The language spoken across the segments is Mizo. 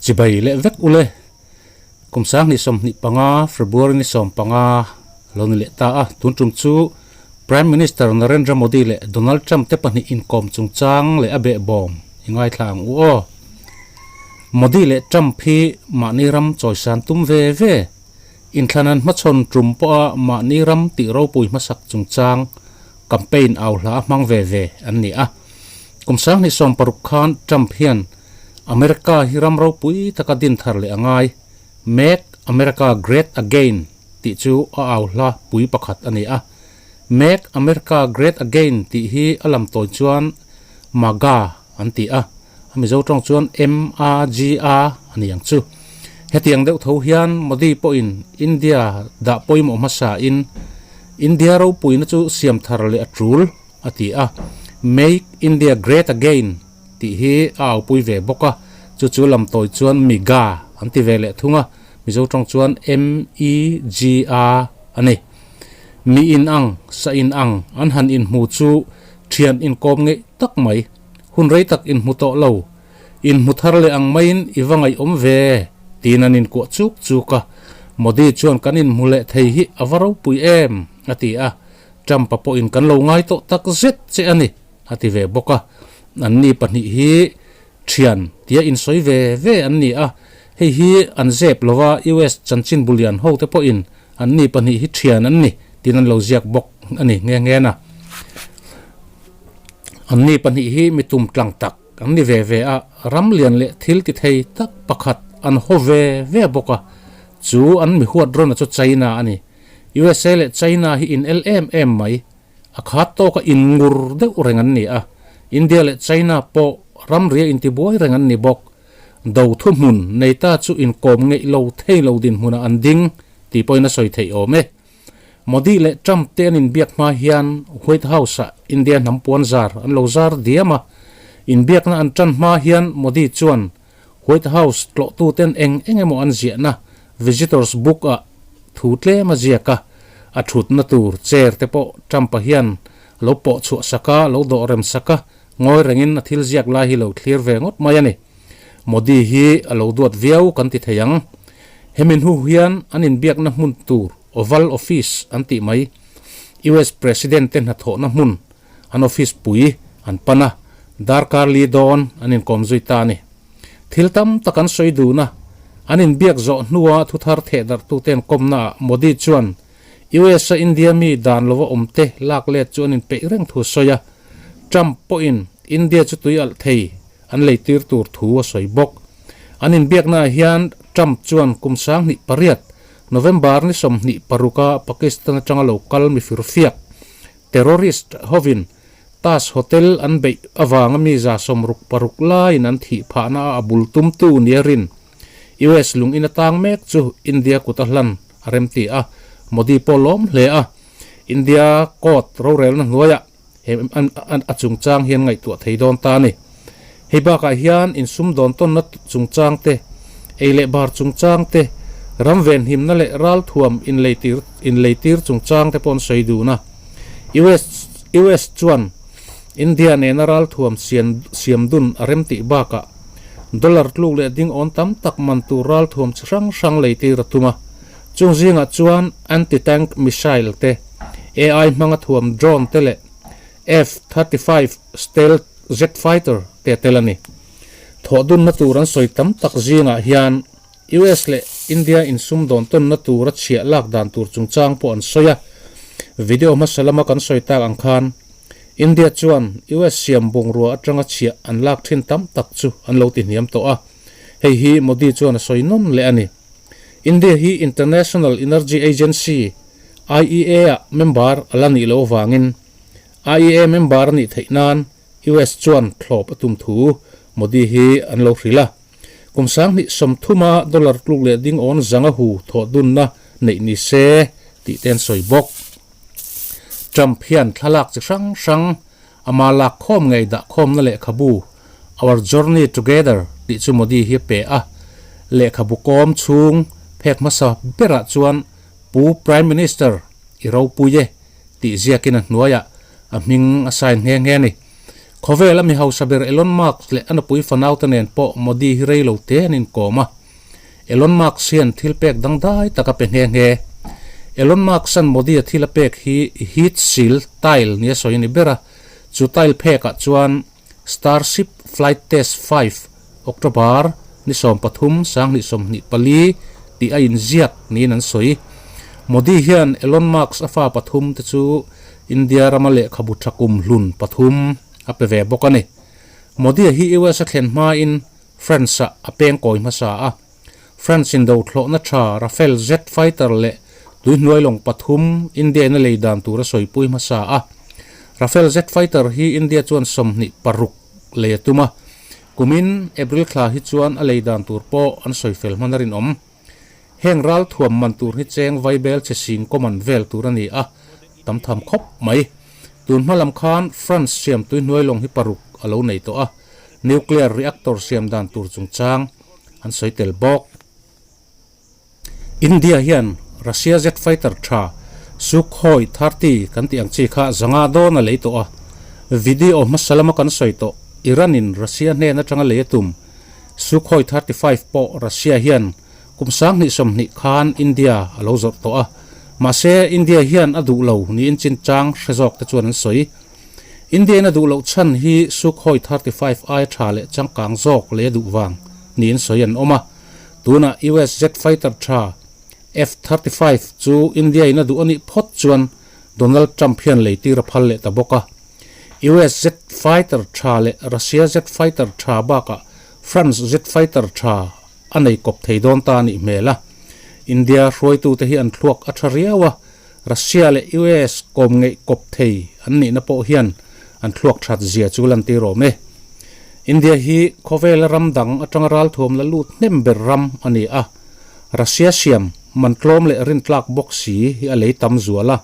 Chibai leh vek ule. Kum 2025 February ni 15 lo ni leh ta a, tun tum chu Prime Minister Narendra Modi leh Donald Trump te pahnih inkawm chungchang leh a behbawm i ngaithla ang u aw. Modi leh Trump hi mahni ram chawisan tum ve ve. Inthlan an hmachhawn tum pawha mahni ram tih ropui hmasak chungchang campaign au hla a hmang ve ve an ni a. Kum 2016 khan Trump hian America hi ram ropui taka din thar leh a ngai, Make America Great Again tih chu a au hla pui pakhat a ni a. Make America Great Again tih hi a lam tawi chuan MAGA an ti a, a Mizo tawng chuan M-A-G-A a ni ang chu. Hetiang deuh tho hian Modi pawhin India dah pawimawh hmasain India ropuina chu siam thar leh a tul a ti a, Make India Great Again tih hi a aupui ve bawk a, chu chu lam tawi chuan MIGA an ti ve leh thung a, Mizo tawng chuan M-E-G-A a ni. Mi in ang, sa in ang an han inhmu chu thian inkawm ngeih tak mai, hun rei tak inhmu tawh lo, inhmu thar leh ang maiin i va ngaihawm ve tiin an inkuah chuk chuk a, Modi chuan kan inhmu leh thei hi a va ropui em a ti a, Trump-a pawhin kan lo ngai tawh tak zet che a ni a ti ve bawk a, anni pahnih hi thian tia insawi ve ve an ni a, hei hi an zep lova US chanchin bulian ho te pawhin Anni pahnih hi thian an ni tiin an lo ziak bawk a ni nghe nghe na. Anni pahnih hi mi tum tlang tak an ni ve ve a, ram lian leh thil ti thei tak pakhat an haw ve ve bawk a, chu an mi huat rawna chu China a ni. USA leh China hi in el em em mai, a khat tawka in ngur deuh reng an ni a, India leh China pawh ramria intibuai reng an ni bawk. Do thuhmun nei ta chu inkawm ngeih lo thei lo dinhmunah an ding tih pawhin a sawi theih awm e. Modi leh Trump te an inbiak hma hian White House-ah India hnam puan zar an lo zar diam a. Inbiakna an tan hma hian Modi chuan White House tlawhtuten eng eng emaw an ziahna Visitors Book-ah thu tlem a ziak a, a thutna tur chair te pawh Trump-a hian lo pawh chhuah sak a, lo dawh rem sak a. Ngawi rengin a thil ziak lai hi lo thlir ve ngawt mai a ni. Modi hi a lo duat viau kan ti thei ang. Hemi hnu hian an inbiakna hmun tur Oval Office an tih mai, US President te hnathawhna hmun, an office pui an pan a, darkar li dawn an inkawm zui ta a ni. Thil tam tak an sawi dun a, an inbiak zawh hnua thuthar thehdarhtuten kawmnaah Modi chuan US a India mi dan lova awmte lak let chu an inpeih reng thu a sawi a, Trump pawhin India chu tui alh thei an lei tir tur thu a sawi bawk. An inbiaknaah hian Trump chuan kum 2008 November ni 26 a Pakistan atanga lo kal mi firfiak, terrorist, hovin Taj Hotel an beih avanga mi 66 laiin an thih phahna a a bul tumtu nia rin US lung in atang mek chu India kut a hlan a remti a, Modi pawh lawm hle a. India court rorelna hnuaiah he a chungchang hian ngaihtuah thei dawn ta a ni. Hei bakah hian insumdawn tawnna chungchang te, ei leh bar chungchang te, ram venhimna leh ralthuam inleitir chungchang te pawh an sawi dun a. US US chuan India nena ralthuam siam dun a remtih bakah dollar tluk leh ding awn tam tak man tur ralthuam chi hrang hrang leitir a tum a. Chung zingah chuan anti-tank missile te, AI hmanga thuam drone te leh F-35 stealth jet fighter te a tel a ni. Thawhdunna tur an sawi tam tak zingah hian US leh India insumdawn tawnna tura chhiah lak dan tur chungchang pawh an sawi a. Video hmasa lama kan sawi tak ang khan India chuan US siam bungrua atanga chhiah an lak thin tam tak chu an lo tihniam tawh a. Hei hi Modi chuan a sawi nawn leh a ni. India hi International Energy Agency, IEA, ah member a la nih loh avangin IEA member a nih theih nan US chuan thlawp a tum thu Modi hi an lo hrilh a. Kum 2030 a dollar tluk leh ding awn zanga hu thawh dunna neih ni se tih te an sawi bawk. Trump hian thlalak chi hrang hrang ama lak khawm ngei dah khawmna lehkhabu Our Journey Together tih chu Modi hi a pe a. Lehkhabu kawm chhung phek hmasa berah chuan Pu Prime Minister i ropui e tih ziakin a hnuaiah a hming a sign nghe nghe a ni. Khawvela mi hausa ber Elon Musk leh a nupui fanaute nen pawh Modi hi rei lo te an inkawm a. Elon Musk hian thil pek dangdai tak a pe nghe nghe. Elon Musk-a'n Modi-a thil a pek hi heat seal tile nia sawi a ni ber a, chu tile phekah chuan Starship Flight Test 5, October ni 13, 2024 tih a inziak niin an sawi. Modi hian Elon Musk a fa pathum te chu India rama lehkhabu tha kum hlun pathum a pe ve bawk a ni. Modi-a hi US a thlen hmain France-ah a peng kawi hmasa a. France in do thlawhna tha Rafale jet fighter leh tuihnuai lawng pathum India in a lei dan tur a sawipui hmasa a. Rafale jet fighter hi India chuan 26 lei a tum a. Kumin April thla hi chuan a lei dan tur pawh an sawi fel hman a rinawm. Heng ral thuam man tur hi cheng vaibel che sing kawman vel tur a ni a, tam tham khawp mai. Tun hma lam khan France siam tuihnuai lawng hi paruk a lo nei tawh a, nuclear reactor siam dan tur chungchang an sawi tel bawk. India hian Russia jet fighter tha Sukhoi 30 kan tih ang chi kha zanga dawn a lei tawh a, video hmasa lama kan sawi tawh Iran in Russia hnen atanga lei a tum Sukhoi 35 pawh Russia hian kum 2020 khan India a lo zawrh tawh a, mahse India hian a duh lo niin chinchang hre zawk te chuan an sawi. India in a duh loh chhan hi Sukhoi 35 aia tha leh changkang zawk lei a duh vang niin sawi an awm a. Tunah US jet fighter tha F-35 chu India in a duh a nih phawt chuan Donald Trump hian lei tir a phal leh ta bawk a. US jet fighter tha leh Russia jet fighter tha bakah France jet fighter tha a nei kawp thei dawn ta a nih hmel a. India hruaitute hi an thluak a tha riau a, Russia leh US kawm ngeih kawp thei an nihna pawh hian an thluak that zia chu lantir awm e. India hi khawvela ram dang atanga ralthuam la lut hnem ber ram a ni a, Russia siam man tlawm leh rintlak bawk si hi a lei tam zual a.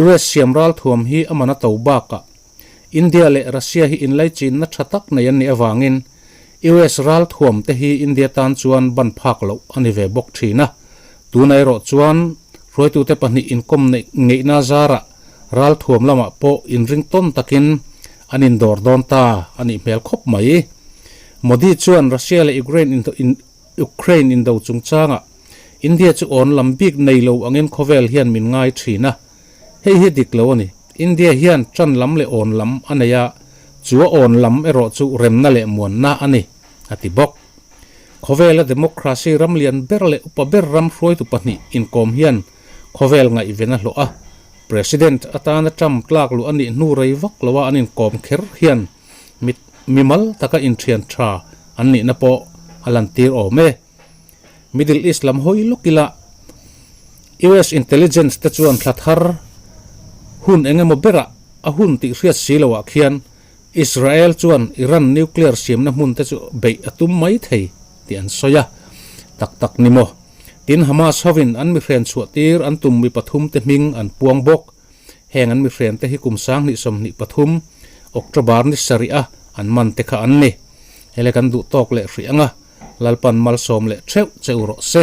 US siam ralthuam hi a man a to bakah India leh Russia hi inlaichinna tha tak nei an nih avangin US ralthuam te hi India tan chuan ban phak loh a ni ve bawk thin a. Tuna erawh chuan hruaitute pahnih inkawm neih ngeihna zarah ralthuam lamah pawh inring tawn takin an indawr dawn ta a nih hmel khawp mai. Modi chuan Russia leh Ukraine Ukraine indo chungchangah India chu awn lam bik nei lo angin khawvel hian min ngai thin a. Hei hi dik lo a ni. India hian tan lam leh awn lam a nei a, chu a awn lam erawh chu remna leh muanna a ni, a ti bawk. Khawvela democracy ram lian ber leh upa ber ram hruaitu pahnih inkawm hian khawvel ngaihven a hlawh a, President atana Trump tlak luh a nih hnu rei vak loa an inkawm kher hian mit mimal taka inthian tha an nihna pawh a lantir awm e. Middle East lam hawi lawk ila US intelligence te chuan thla thar hun eng emaw berah a hun tih hriat si loah khian Israel chuan Iran nuclear siamna hmun te chu beih a tum mai thei tih an sawi a. Tak tak ni maw? Tin Hamas hovin an mihren chhuah tir an tum mi pathum te hming an puang bawk. Heng an mihren te hi kum 2023 October ni sarih a an man te kha an ni. Hele kan duh tawk leh hrih ang a, Lalpan malsawm leh theuh che u rawh se.